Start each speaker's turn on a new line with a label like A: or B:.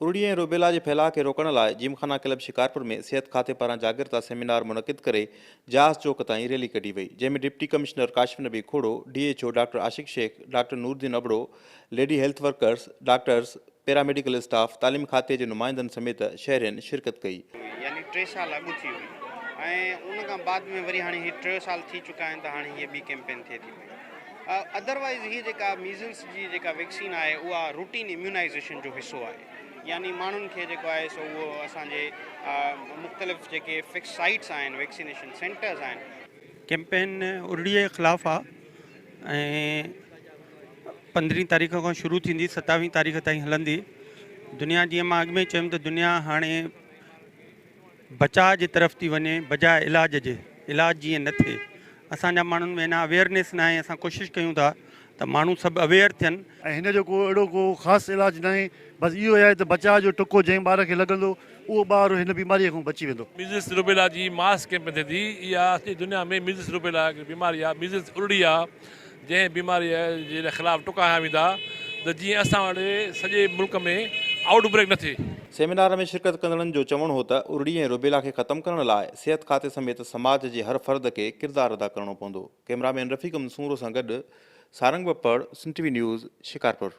A: ارڙي ۽ روبيلا جي ڦهلاء کي روڪڻ لاء جيمخانا ڪلب شڪارپور ۾ صحت کاتي پاران جاڳرتا سيمينار منعقد ڪري جهاز چوڪ تائين ريلي ڪڍي وئي، جنهن ۾ deputy commissioner Kashif Nabi Khuhro, D H O doctor Ashiq Shaikh, doctor Nooruddin Abro, lady health workers, doctors, paramedical staff, تعليم کاتي جي نمائندن سميت شهرين شرڪت ڪئي.
B: يعني ٽي سال اڳ ٿي هئي ۽ ان کان بعد ۾ وري هاڻي هي ٽي سال ٿي چڪا آهن ته هاڻي هيء ٻي ڪيمپين ٿئي ٿي پئي. ادروائيز هي جيڪا ميزلس جي جيڪا ويڪسين آهي اها روٽين اميونائيزيشن جو حصو آهي يعني ماڻهن کي جيڪو آهي سو اهو اسان جي مختلف جيڪي فڪس سائيٽس آهن ويڪسينيشن سينٽرز آهن.
C: ڪيمپين ارڙي جي خلاف آ ۽ پندرهين تاريخ کان شروع ٿيندي ستاويهين تاريخ تائين هلندي دنيا جيئن مان اڳ ۾ چيم ته دنيا هاڻي بچاء جي طرف ٿي وڃي بجاء علاج جي علاج جيئن نه ٿئي اسان جا ماڻهن ۾ اڃا اويئرنيس ناهي اسان ڪوشش ڪيون ٿا ته ماڻهو سڀ اويئر ٿين.
D: ۽ هن جو ڪو اهڙو ڪو خاص علاج ناهي بس اهو آهي ته بچاء جو ٽڪو جنهن ٻار کي لڳندو اهو ٻار هن بيماريء کان بچي ويندو.
E: ميزلس روبيلا جي ماس ڪيمپين ٿئي ٿي اها سڄي دنيا ۾ ميزلس روبيلا هڪ بيماري آهي ميزلس ارڙي آهي جنهن بيماريء جي خلاف ٽڪا هنيا ويندا ته جيئن اسان وٽ سڄي ملڪ ۾ آئوٽ بريڪ نه ٿئي.
A: سيمينار ۾ شرڪت ڪندڙن جو چوڻ هو ته ارڙي ۽ روبيلا کي ختم ڪرڻ لاء صحت کاتي سميت سماج جي هر فرد کي ڪردار ادا ڪرڻو پوندو. ڪئميرا مين رفيق احمد سومرو سان گڏ Sarang Bappar, Sindh T V news, Shikarpur.